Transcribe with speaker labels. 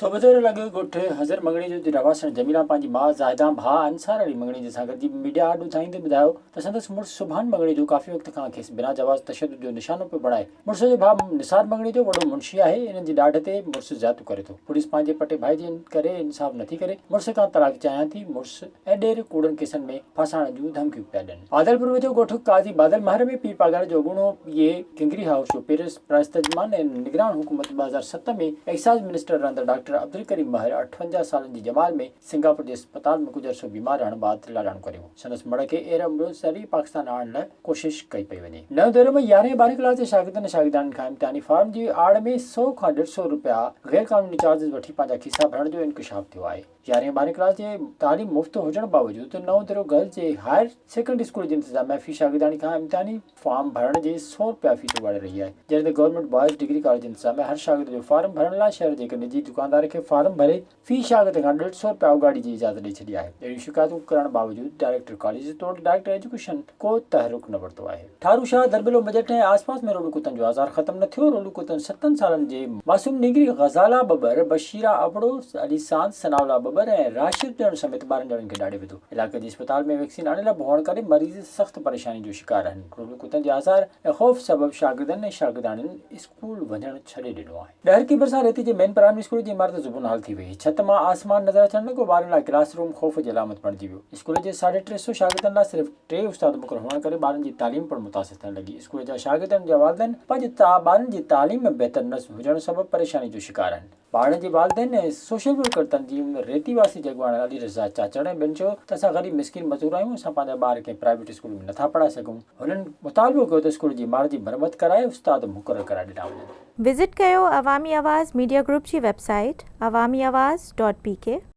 Speaker 1: صوبيدار لڳ ڳوٺ حضر مڱڻيجو جي رهواسڻ جميلا پنهنجي ماء زاهدان ڀاء انصار علي مڱڻيجي سان گڏجي ميڊيا آڏو ڌائيندي ٻڌايو ته سندس مڙس سبحان مڱڻيجو ڪافي وقت کان کيس بنا جواز تشدد جو نشانو پيو بڻائي. مڙس جو ڀاء نثار مڱڻيجو وڏو منشي آهي انهن جي ڏاڍ تي مڙس زيادتيون ڪري ٿو. پوليس پنهنجي پٽي ڀائي جي ڪري انصاف نٿي ڪري. مڙس کان طلاق چاهيان ٿي. مڙس ۽ ڏير ڪوڙن ڪيسن ۾ ڦاسائڻ جون ڌمڪيون پيا ڏين. عادلپور ويجهو ڳوٺ قاضي بادل مهر ۾ پير پاڳاري جو اڳوڻو پي اي ڪنگري هائوس جو پيرس پرائس ترجمان ۽ نگران حڪومت 2007 ۾ ايڪسائيز منسٽر رهندڙ ڊاڪٽر عبدالڪريم مهر 58 سالن جي ڄمار ۾ سنگاپور جي اسپتال ۾ ڪجهه عرصو بيمار رهڻ بعد لاڏاڻو ڪري ويو. سندس مڙهه کي ايئر ايمبولينس ذريعي پاڪستان آڻڻ لاء ڪوشش ڪئي پئي وڃي. نئون ديرو ۾ يارهين ۽ ٻارهين ڪلاس جي شاگردن ۽ شاگردياڻين کان امتحاني فارم جي آڙ ۾ سئو کان ڏيڍ سئو رپيا غيرقانوني چارجز وٺي پنهنجا کيسا ڀرڻ جو انڪشاف ٿيو آهي. يارهين ٻارهين ڪلاس جي تعليم مفت هجڻ باوجود نئون ديرو گرلز جي هائير سيڪنڊري اسڪول جي انتظاميا في شاگردياڻي کان امتحاني فارم ڀرڻ جي سئو رپيا فيس اوڳاڙي رهي آهي جڏهن ته گورنمينٽ بوائز ڊگري ڪاليج انتظاميا هر شاگرد جو فارم ڀرڻ لاء شهر جي هڪ نجي دڪاندار کي فارم ڀري في شاگرد کان ڏيڍ سئو رپيا اوڳاڙي جي اجازت ڏئي ڇڏي آهي اهڙيون شڪايتون ڪرڻ باوجود ڊائريڪٽر ڪاليج توڙي ڊائريڪٽر ايجوڪيشن ڪو تحرڪ نه ورتو آهي. ٺارو شاهه، درٻيلو مجٺ ۽ آس پاس ۾ رولو ڪتن جو آزار ختم نه ٿيو، رولو ڪتن ستن سالن جي معصوم نينگري غزالا ٻٻر، بشيرا ابڙو، علي ساند، ثناء الله ٻٻر ۽ راشد ڏيڻ سميت 12 ڄڻن کي ڏاڙهي وڌو. علائقي جي اسپتال ۾ ويڪسين اڻلڀ هئڻ ڪري مريض سخت پريشاني جو شڪار آهن. رولو ڪتن جي آزار ۽ خوف سبب شاگردن ۽ شاگردياڻين اسڪول وڃڻ ڇڏي ڏنو آهي. ڏهرڪي ڀرسان ريتي جي مين پرائمري اسڪول جي عمارت زبون حال ٿي وئي. ڇت مان آسمان نظر اچڻ لڳو، ٻارن لاء ڪلاس روم خوف جي علامت بڻجي ويو. اسڪول جي ساڍي ٽي سئو شاگردن لاء صرف ٽي استاد مقرر هئڻ ڪري ٻارن جي تعليم پڻ متاثر ٿيڻ لڳي. اسڪول جا شاگرد ۽ ان جا والدين پنهنجي ٻارن جي تعليم ۾ بهتر نه هجڻ سبب پريشاني جو شڪار آهن. ٻارڙن جي والدين ۽ سوشل ورڪر تنظيم ريتي واسي جي اڳواڻ علي رضا چاچڙ ۽ ٻين چيو ته اسان غريب مسڪين مزور آهيون اسان پنهنجا ٻار ڪنهن پرائيويٽ اسڪول ۾ نٿا پڙهائي سگهون. هنن مطالبو ڪيو ته اسڪول جي عمارت جي مرمت ڪرائي استاد مقرر ڪرائي ڏنا وڃن.
Speaker 2: وزٽ ڪيو عوامي آواز ميڊيا گروپ جي website Awami Awaz dot P K.